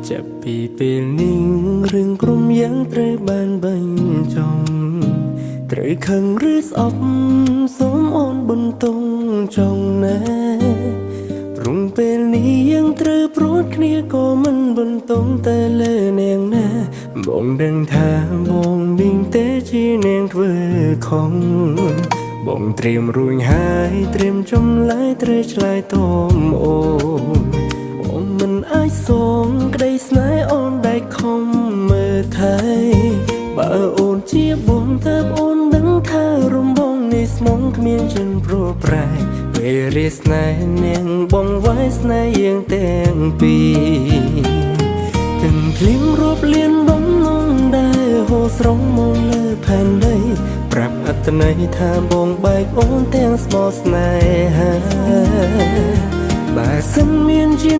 ចាប់ពីពេលនេះរឿងក្រុមយ៉ាងត្រូវបានបញ្ចប់ត្រូវខឹងឬស្អប់សូមអូនបន្ទងចង់ណែព្រោះពេលនេះយើងត្រូវព្រួតគ្នាក៏មិនបន្ទងតែលើនាងណាបងដឹងថាបងវិញទេជានាងធ្វើខំបងត្រៀមរួញហើយត្រៀមចម្លើយត្រូវឆ្លើយតបអូន អូនមិនអាចសងក្តីស្នេហ៍អូនដែលខំមើលថែបើអូនជាបងតើអូនដឹងថារំបងនេះស្មងគ្មានចិនប្រប្រែពេលរាស្នេហ៍នាងបងវាយស្នេហ៍យើងទាំងពីរទាំងភ្លៀងរាប់លានបំណងដែលហូរស្រងមកលើផែនដីប្រាប់អត្តន័យថាបងបែកអូនទាំងស្មោះស្នេហាបើសិនមានជា